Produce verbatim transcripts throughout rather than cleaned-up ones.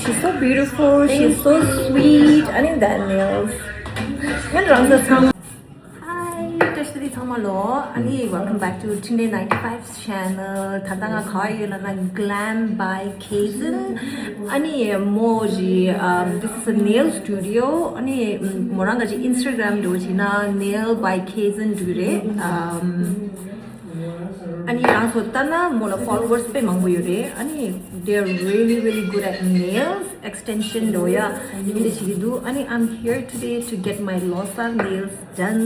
She's so beautiful, she's so sweet. ཨ་ནི་the nails. ཡང་རང་ཚོ་ཚང་མ། Hi, བཀྲ་ཤིས་བདེ་ལེགས་ཚང་མ་ལོ། ཨ་ནི་welcome back to འཕྲིན་ལས་ninety-five channel. ད་ལྟ་ང་ག་པར་ཡོད་ལབ་ན Glam by Kayzen. ཨ་ནི་མོ་ཞིག um, this is a nail studio. ཨ་ནི་མོ་རང་ག་ཅིག་Instagram འགྲོ་བྱས་ན Nail by Kayzen འགྲོ་རེད། Um, ཨ་ནི་རང་ཚོ་ལྟ་ན་མོ་ལ་followers དཔེ་མང་པོ་ཡོད་རེད། ཨ་ནི་they are really really good at nails extension འགྲོ་ཡ་འདི་འདྲ་བྱེད་ཀྱི་འདུག་ཨ་ནི I'm here today to get my Losar nails done.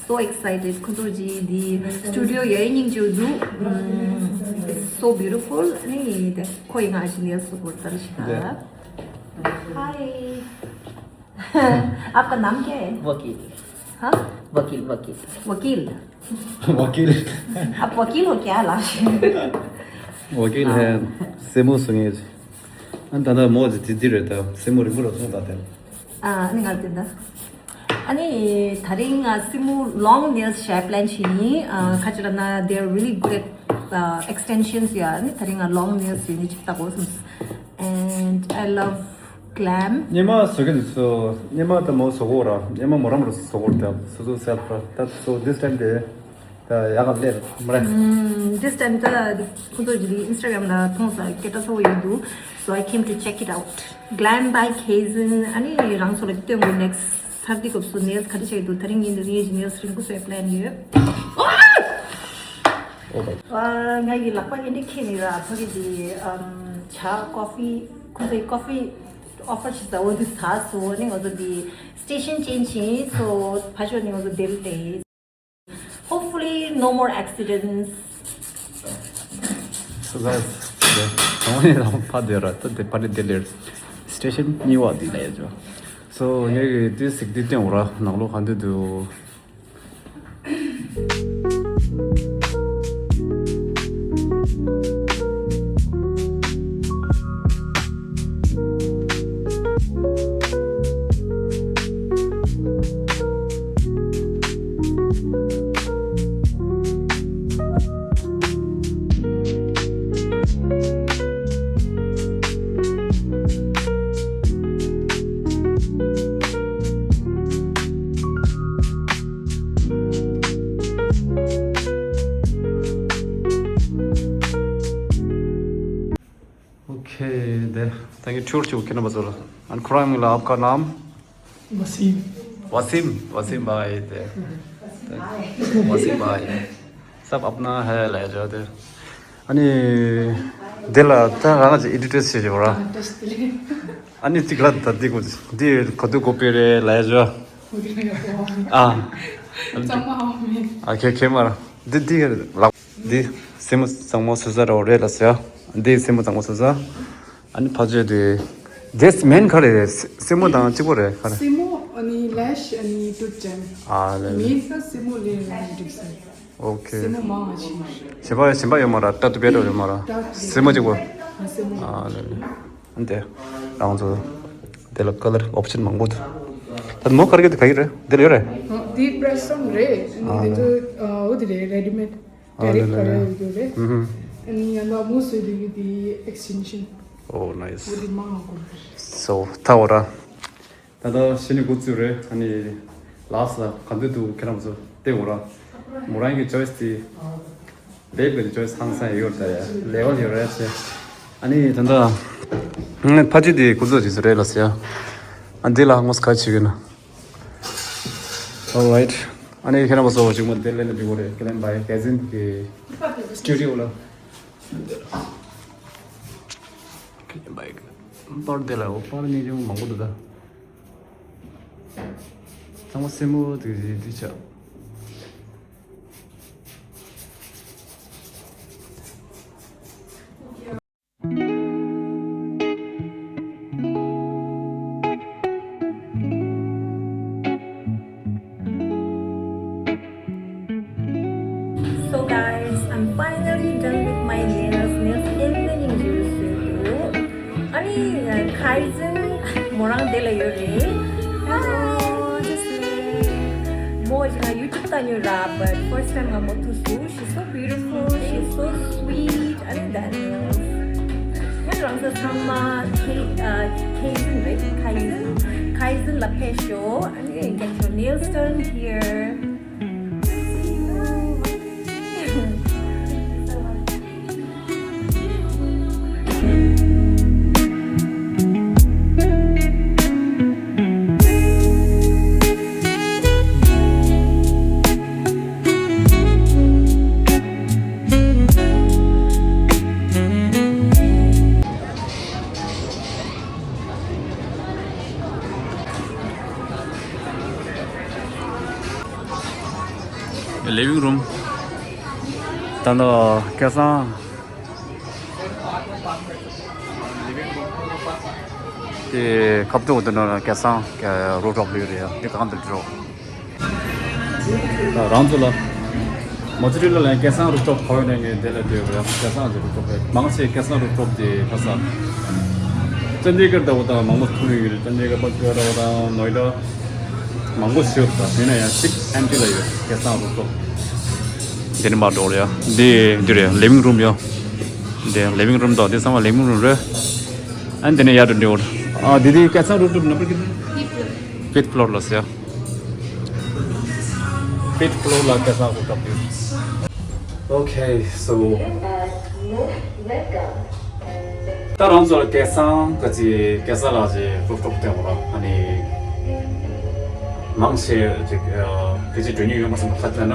So excited. ཁོ་ཚོ་གི་འདི་studio ཡོད་སྙིང་རྗེ་འདུག་ཨམ། It's so beautiful. ཨ་ནི་དེ་ཁོ་ཡི་ང་ཞི་nails སོགས་པོ་ལྟ་རེ་ཞིག་ད། Hi. आपका नाम क्या है? वकील। हाँ? वकील, वकील। वकील। वकील। आप वकील हो क्या, लाश? वकील है। सेमो सुनिए जी। ཨ་ད་ལྟ་མོ་ཇི་ཇི་ཇི་རེད་ད། སེ་མོ་རིང་པོ་ར་སོང་ད་དེ། ཨ་ནི་ང་དེ་ད། ཨ་ནི་དེ་རིང་ང་སེ་མོ་long nails བྱས་plan བྱས་ནི་ཁ་ཅིག་ལ་ན་they are really good at extensions ཡ། ཨ་ནི་དེ་རིང་ང་long nails བྱས་ནི་ཅིག་ལྟ་དགོས་སམ། And I love Glam. སྙེ་མ་བཟོ་གི་འདུག་སོ། སྙེ་མ་ད་མོ་བཟོ་གོ་ར། སྙེ་མ་མོ་རང་ར་བཟོ་གོ་ར། ད་སོ་སོ་self ར། ད་so this time དེ་ད་ཡག་ག་ལེར་མ་རེད། This time ད་ཁོ་ཚོ་ཇི་ལི་Instagram ལ་མཐོང་ས་སྐད་གྲགས་ཚ་བོ་ཡོད་འདུག So I came to check it out. Glam by Kayzen. ཨ་ནི་རང་ཚོ་ལ་སྟོན་དགོས། next ཚར་འདི་སྐབས་སུ་nails ག་རེ་བྱས་འདུག་དེ་རིང་ཉིན་དེ་རིང་གི་nails རིང་པོ་བཟོས་plan ཡོད། ཨ་ང་ཡི་ལག་པ་ཨེ་འདྲ་ཁེ་ནི་ར་ཕ་གི་དེ་ཇ་coffee ཁོ་ཚོའི་coffee offer བྱེད་ས་འོ་དེ་ཟ་སོ་ནི་ང་ཚོ་དེ་station change བྱས་སོ་ཕ་ཤོ་ནི་ང་ཚོ་དེར་ལྟས། Hopefully no more accidents. So guys, དེ་གང་ནས་རང་ཕ་དེ་ར་ད་དེ་ཕ་དེ་དེ་ལེར་station གཉིས་པ་དེ་ལ་ཡ་ཇོ། So ངས་གི་དེ་ཟིག་དེ་སྟོན་འོ་ར་ནང་ལོགས་ག་འདུག་འདུག Okay, they. Thank you, छोड़ चुके ना बस वाला। And खुराम मिला आपका नाम? वसीम। वसीम, वसीम भाई, दे। वसीम भाई। सब अपना है, ले जाओ, दे। अनि, दे ला, ता राना जी edit से जो रहा। अनि चिकला दद्दी को, दे कदू को पेरे, ले जाओ। ཨ། ཚང་མ་འོང་མེད། ཨ་ཁེ་ཁེ་མ་ར། འདི་འདི་ལགས། འདི་སེན་མོ་གཙང་མ་བཟོ་ས་ར་རེད་ལ་ཟེར། འདི་སེན་མོ་གཙང་མ་བཟོ་ས། ཨ་ནི་ཕ་ཇོ་དེ། འདི་མེན་ག་རེ་རེད། སེན་མོ་དང་གཅིག་པོ་རེད་ག་རེ། སེན་མོ་ཨ་ནི་ལེཤ་ཨ་ནི་ཏུ་ཅན། ཨ་ལེ་ལེ། མེན་ས་སེན་མོ་ལེ་ར་འགྲིག་ས། ཨོ་ཁེ། སེན་མོ་མང་ང་ཆེ། གཞན་པ་གཞན་པ་ཡོད་མ་ར། ཏ་ཏུ་བེ་ར་ཡོད་མ་ར། སེན་མོ་གཅིག་པོ། ཨ་སེན་མོ། ཨ་ལེ་ལེ། འདི་རང་ཚོ་དེ་ལ་color option མང་པོ་འདུག་ད་མོ་ཁར་གི་དེ་ག་ཡི་རེད། འདི་ལ་ཡོད་རེད། འདི་press on རེད། ཨ་ནི་དེ་ཚོ་འོ་དེ་རེད། readymade direct color ཡོད་རེད། ཨ་ནི་ཡང་ན་མོ་བཟོས་དུས་ཀྱི་དེ་extension། Oh nice. འོ་དེ་མང་ང་དགོས་རེད། So ཐ་འོ་ར། ད་ལྟ་ཤི་ནི་འགོ་བཙུགས་རེད། ཨ་ནི་last ལ་ག་འདོད་འདུག་ཁྱེད་རང་ཚོ་བལྟས་འོ་ར། མོ་རང་གི་choice དེ། ལེབ་ཀྱི་choice ཧང་སང་ཡོད་ད་ཡ། level ཡོད་རེད་ཆེ། ཨ་ནི་ད་ལྟ་ཕ་ཅི་དེ་འགོ་བཙུགས་བྱས་སུ་རེད་ལ་ཟེར་ཡ། ཨ་འདི་ལ་ངོ་ཁ་ཆེ་གི་ན། Alright. ཨ་ནི་ཁྱེད་རང་ཚོ་གཅིག་མ་དེ་ལེན་ན་འགྲིག་གོ་རེད། Glam by Kayzen གི་studio ལ། པར་དེ་ལ་འོ་པར་ནི་ཅུང་མང་པོ་འདུག་ད། ཚང་མ་སེན་མོ་དེ་དེ་དེ་ཆགས། So guys, I'm finally done with my nails. Nails ཨེ་ནི་ཉིན་ཇུ་སུ་དུ། ཨ་ནི་Kayzen མོ་རང་དེ་ལ་ཡོད་རེད། Hello, just like མོ་ཡང་YouTube ལྟ་མྱོང་ར། But first time ང་མོ་ཐུག་སུ། She's so beautiful, she's so sweet. ཨ་ནི་the nails. ཡང་ རང་ཚོ་ཚང་མ་ཁེ- ཨ། ཁེ་ཟིན་རེད། ཁེ་ཟིན། ཁེ་ཟིན་ལ་ཕེབས་ཤོག་ཨ་ནི་get your nails done here. Living room. ད་ནི་སྐལ་བཟང་དེ་ཁ་ཐུག་དེ་ནི་སྐལ་བཟང་རུབ་ཊོབ་ལ་ཡོད་རེད་ཡ། དེ་གང་དུ་འགྲོ། ད་རང་ཚོ་ལ་མོ་ཙི་ཊི་ལ་ལན་སྐལ་བཟང་རུབ་ཊོབ་ག་བ་ནས་ངས་དེ་ལ་བསྡད་ཡོད་རེད། སྐལ་བཟང་གི་རུབ་ཊོབ་རེད། མང་ཆེ་སྐལ་བཟང་རུབ་ཊོབ་དེ་ཁ་ས་ཅན་ཌི་གར་ལྟ་བུ་དང་མང་པོ་ཐུག་ཡོད་རེད། ཅན་ཌི་གར་པ་ཀྱོ་ལྟ་བུ་དང་ནོའི་ཌ་མང་པོ་ཞིག་ཡོད་རེད། ད་དེ་ན་ཡང་གཅིག་ཨེམ་ཊི་ལ་ཡོད། སྐལ་བཟང་རུབ་ཊོབ་དེ་ནས་མར་འགྲོ་རེད་ཡ། འདི་འདི་རེད། ལི་ཝིང་རུམ་ཡ། འདི་ལི་ཝིང་རུམ་དང་འདི་ཚང་མ་ལི་ཝིང་རུམ་རེད། ཨ་ནི་དེ་ནས་ཡར་འགྲོ་འགྲོ། ཨ་འདི་དེ་སྐལ་བཟང་རུབ་ཊོབ་ནམ་བར་གི་ཕིབ་ཐི་ཕི་ལོར་ལ་ཟེར། ཕིབ་ཐི་ཕི་ལོར་ལ་སྐལ་བཟང་རུབ་ཊོབ་ཡོད། Okay, so ད་རང་ཚོ་ལ་སྐལ་བཟང་ག་ཅི་སྐལ་བཟང་ལ་ཅི་རུབ་ཊོབ་བསྟན་པ་ལ་ཨ་ནི་མང་ཆེ་ཅིག་ཕལ་ཆེར་འགྲོ་མྱོང་ཡོད་མ་སོང་། ཁ་ཅིག་ན་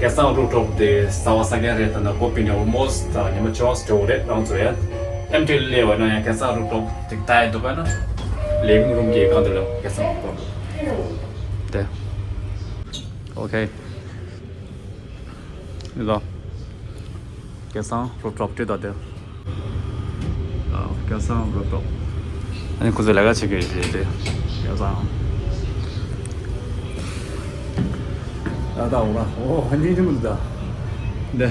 སྐལ་བཟང་རུབ་ཊོབ་དེ་རྩ་བ་ས་ཀྱང་རེད། ད་ན་ཀོ་པི་ནས་almost ཉི་མ་བཅོ་ལྔ་འགྲོ་རེད། རང་ཚོ་ཡ་ཨེམ་ཊི་ལ་སླེབས་པ་ན་ཡང་སྐལ་བཟང་རུབ་ཊོབ་དེ་ལྟ་ཡ་འདུག་པ་ན་ལི་ཝིང་རུམ་གྱི་སྒང་དུ་ལ་སྐལ་བཟང་རུབ་ཊོབ་དེ། Okay. ལ། སྐལ་བཟང་རུབ་ཊོབ་བྲིས་དང་དེ། ཨ། སྐལ་བཟང་རུབ་ཊོབ། ཨ་ནི་ཁོ་ཚོས་ལས་ཀ་བྱེད་ཀྱི་ཡོད་དེ། སྐལ་བཟང་། ད་ད་འོ་ར། འོ་ཧ་ཅང་ཆེན་པོ་འདུག་ད། འདི།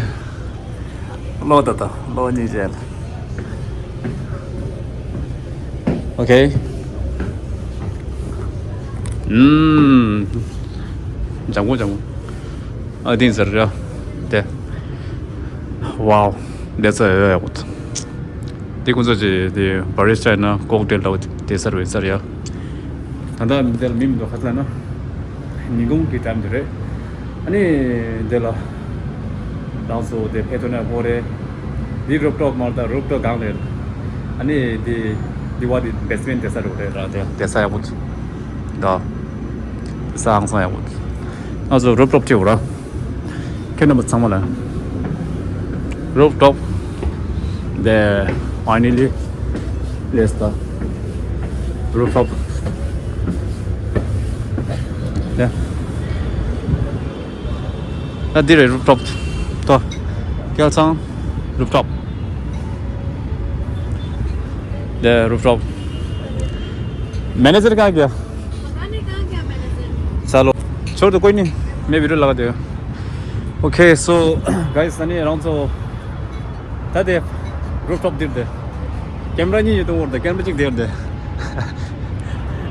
གློག་ད་ད། གློག་གཉིས་བྱས། Okay. ཨུམ། ལྗང་གུ་ལྗང་གུ། ཨ་དེ་ཡིན་ཟེར་ར། དེ། Wow. དེ་ཚ་ཡོད་ཡག་པོ། དེ་ཁོང་ཚོ་ཅི་དེ་བྷ་རི་སི་ཊ་ཡིན་ན་ཀོག་ཊེལ་ལ་དེ་ཟེར་བའི་ཟེར་ཡ། ད་ལྟ་འདི་ལ་མི་མི་འདུག་ག་ལབ་ན། ཉིན་གུང་གི་ཊའིམ་དེ་རེད། ཨ་ནི་འདི་ལ་རང་ཚོ་དེ་ཕེབས་ཐུབ་ན་ཡག་པོ་རེད། འདི་རུབ་ཊོབ་མ་རེད། ད་རུབ་ཊོབ་སྒང་རེད། ཨ་ནི་འདི་འདི་བ་འདི་བེ་སི་མེན་ཊི་བསྡད་ས་རུ་རེད་ར། དེ་བསྡད་ས་ཡག་པོ་འདུག་བསྡད་ས་ཧང་སང་ཡག་པོ་འདུག་ང་ཚོ་རུབ་ཊོབ་ཁྲིད་འོ་ར། ཁྱེད་རྣམ་པ་ཚང་མ་ལ་རུབ་ཊོབ། དེ་ཕའི་ནལ་ལི་སླེབས་ད། རུབ་ཊོབ། དེ། ད་འདི་རེད་རུབ་ཊོབ། ཏོ། སྐལ་བཟང་རུབ་ཊོབ། དེ་རུབ་ཊོབ། मैनेजर कहाँ गया? पता नहीं कहाँ गया मैनेजर। चलो, छोड़ दो, कोई नहीं, मैं वीडियो लगा देगा। Okay, so guys, ད་ནི་རང་ཚོ་ད་དེ་རུབ་ཊོབ་འདིར་དེ་ཀེམ་ར་གཉིས་ཡོད་དུ་འོར་དེ་ཀེམ་ར་གཅིག་དེར་དེ།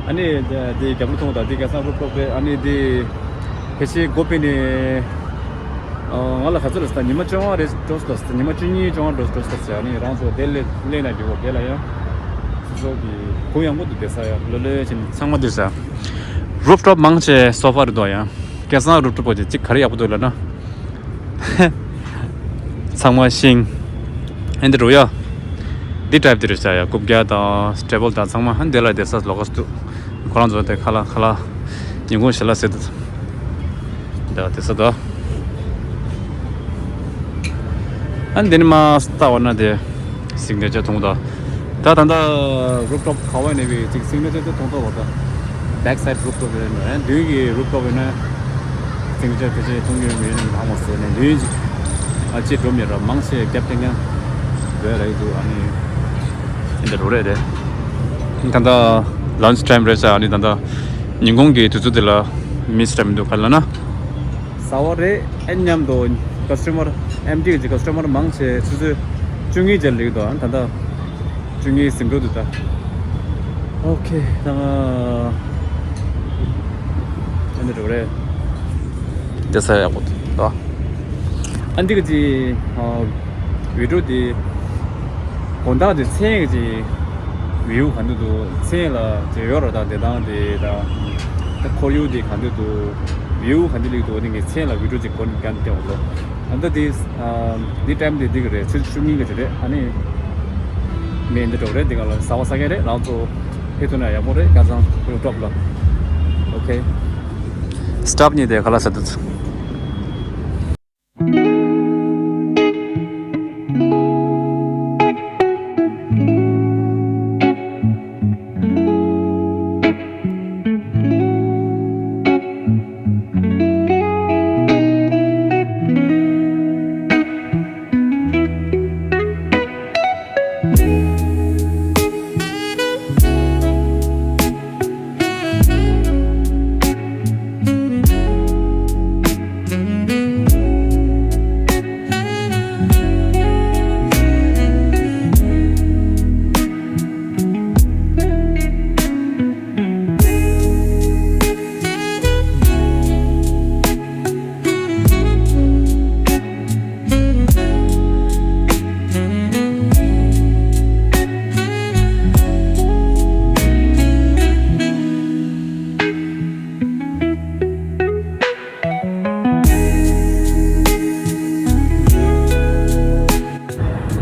ཨ་ནི་དེ་རྒྱབ་ལོ་མཐོང་དང་དེ་སྐལ་བཟང་རུབ་ཊོབ་རེད། ཨ་ནི་དེ་ཕལ་ཆེར་ཀོ་པི་ནས་ང་ལ་ག་ཚོད་ལ་ཟ། ཉི་མ་བཅོ་ལྔ་རེད་འགྲོ་སོང་། ཉི་མ་བཅུ་གཉིས་བཅོ་ལྔ་འགྲོ་འགྲོ་སོང་ཟེར། ཨ་ནི་རང་ཚོ་དེ་ལས་ལས་ན་འགྲིག་གོ། དེ་ལ་ཡང་སོ་སོ་གི་གུ་ཡངས་པོ་འདུག་དེ་ས་ཡ་ལོ་ལོ་ཆེན་ཚང་མ་འདུག་ས། རུབ་ཊོབ་མང་ཆེ་སོ་ཕ་རེད་འདུག་ཡང་སྐལ་བཟང་རུབ་ཊོབ་པོ་ཅིག་ག་རེ་ཡག་པོ་འདུག་ལབ་ན། ཚང་མ་ཤིང་། ཨེ་འདི་འགྲོ་ཡ། འདི་ཊའིབ་འདི་རེད་ཤག་ཡ། རྐུབ་བཀྱག་དང་ཊེ་བལ་དང་ཚང་མ་ཨ་འདི་ལ་བསྡད་ས་ལོགས་ཀ་འདུག་ཁོ་རང་ཚོ་དེ་ཁ་ལག་ཁ་ལག་ཉིན་གུང་ཞལ་ལག་ཟེར་དུ་འདི་བསྡད་ས་འདུག་ཨ་འདི་ནི་མ་ལྟ་བ་ན་དེ་སིག་ནེ་ཅར་མཐོང་དང་། ད་ད་ལྟ་རུབ་ཊོབ་ག་བ་ནས་བའི་ཅིག་སིག་ནེ་ཅར་དེ་མཐོང་ཐུབ་པ་དང་། བེག་སའིཌ་རུབ་ཊོབ་རེད་ན། མདུན་གྱི་རུབ་ཊོབ་རེད་ན་སིག་ནེ་ཅར་ཕལ་ཆེར་མཐོང་རྒྱུ་མེད་ན་ཧ་མ་སོང་ནས། མདུན་ཅིག་ཨ་ཅེ་འགྲོ་མེད་ར། མང་ཆེ་ཀེབ་ཊན་ཡང་འགྲོ་ཡ་ར་ཡི་འདུག་ཨ་ནི་ཨེ་འདི་རུ་རེད་དེ། ད་ལྟ་ལན་ཆི་ཊའིམ་རེད་ཤག་ཨ་ནི་ད་ལྟ་ཉིན་གུང་གི་དུས་ཚོད་དེ་ལ་མི་སི་ཊ་མི་འདུག་ག་ལབ་ན། ཟ་བ་རེད། ཨེ་མཉམ་དུ་ཀ་སི་ཊ་མར་ཨེམ་ཊི་གི་ཀ་སི་ཊ་མར་མང་ཆེ་ཆུ་ཚོད་བཅུ་གཉིས་ཅར་སླེབས་འདུག་ཨ་ད་ལྟ་བཅུ་གཉིས་ཟིན་འགྲོ་འདུག་ད། ཨོ་ཁེ། ད་ང་ཨ་འདི་འགྲོ་རེད། བསྡད་ས་ཡག་པོ་འདུག་ཨ་འདི་གི་ཅི་ཨ་བི་ཌི་ཡོ་འདི་ དགོང་དག་དེ་མཚན་གྱི་བིའུ་ག་འདྲ་འདུག་མཚན་ལ་དེ་ཡོད་ར། ད་དེ་དང་དེ་ད་ད་ཁོར་ཡུག་དེ་ག་འདྲ་འདུག་བིའུ་ག་འདྲ་སླེབས་འདུག་དེ་ངས་མཚན་ལ་བི་ཌིའོ་ཅིག་འགོ་ནས་བརྒྱབ་བསྡད་འོ་ལོ། ད་ལྟ་དེ་འདི་ཊའིམ་དེ་འདི་ག་རེད། ཆུ་ཚོད་བཅུ་གཉིས་ག་ཅིག་རེད། ཨ་ནི་མེ་འདི་འགྲོ་གི་རེད། འདི་ག་ལ་ཟ་བ་ཟ་མཁན་རེད། རང་ཚོ་ཕེབས་ཐུབ་ན་ཡག་པོ་རེད། ཁ་སང་རུབ་ཊོབ་ལ། ཨོ་ཁེ། སི་ཊོབ་གཉིས་དེ་ག་ལ་ཟ་དུས།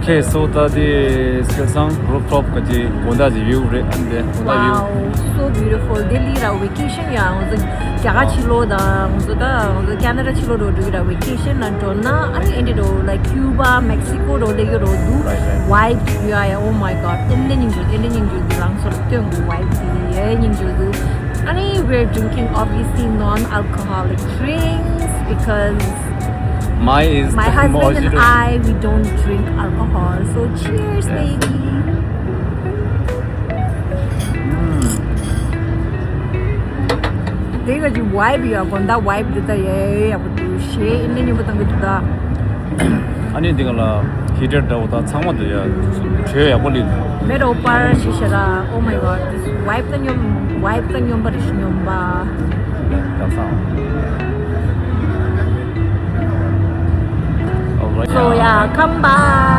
Okay, so ད་དེ་སྐལ་བཟང་རུབ་ཊོབ་ག་ཅིག་དགོང་དག་གི་བིའུ་རེད། ཨ་ནི་དེ་དགོང་དག་བིའུ། Wow, so beautiful. ལྡི་ལི་ར་ཝེ་ཀེ་ཤན་ཡ་ང་ཚོ་རྒྱ་གར་ཕྱི་ལོགས་དང་ང་ཚོ་ད་ང་ཚོ་ཁེ་ན་ཌ་ཕྱི་ལོགས་འགྲོ་འགྲོ་གི་ར། ཝེ་ཀེ་ཤན་ལ་འགྲོ་ན་ཨ་ནི་ཨེ་འདྲ་འགྲོ་ལའིཀ་ཀིའུ་བ་མེག་སི་ཀོ་འགྲོ་སླེབས་ཀྱི་རོ་འདུག Right, right. ཝའིབ་ཡ་ཡ། Oh my God. ཨེ་འདྲ་སྙིང་རྗེ། ཨེ་འདྲ་སྙིང་རྗེ་འདུག་རང་ཚོ་ལ་སྟོན་དགོས། ཝའིབ་དེ་ཡ་སྙིང་རྗེ་འདུག་ཨ་ནི་we're drinking obviously non-alcoholic drinks because Mine is my husband and mojito. I, we don't drink alcohol. So cheers, yes, baby. དེ་ག་ཅིག་ཝའིབ་ཡོད། དགོང་དག་ཝའིབ་འདི་ད་ཡ་ཡ་ཡག་པོ་འདུག་གཞས་ཨེ་འདྲ་སྙན་པོ་བཏང་གི་འདུག་ད། ཨ་ནི་འདི་ག་ལ་ཧི་ཊར་འདྲ་བོ་དང་ཚང་མ་འདུག་ཡ། བྲོ་ཡག་པོ་སླེབས་འདུག་མེ་རོ་པར་ཞིག་བྱས་ད། Oh my God, this ཝའིབ་ད་སྙོམས། ཝའིབ་ད་སྙོམས་པ་རེད་ཤག་སྙོམས་པ། Alright. So yeah, come by.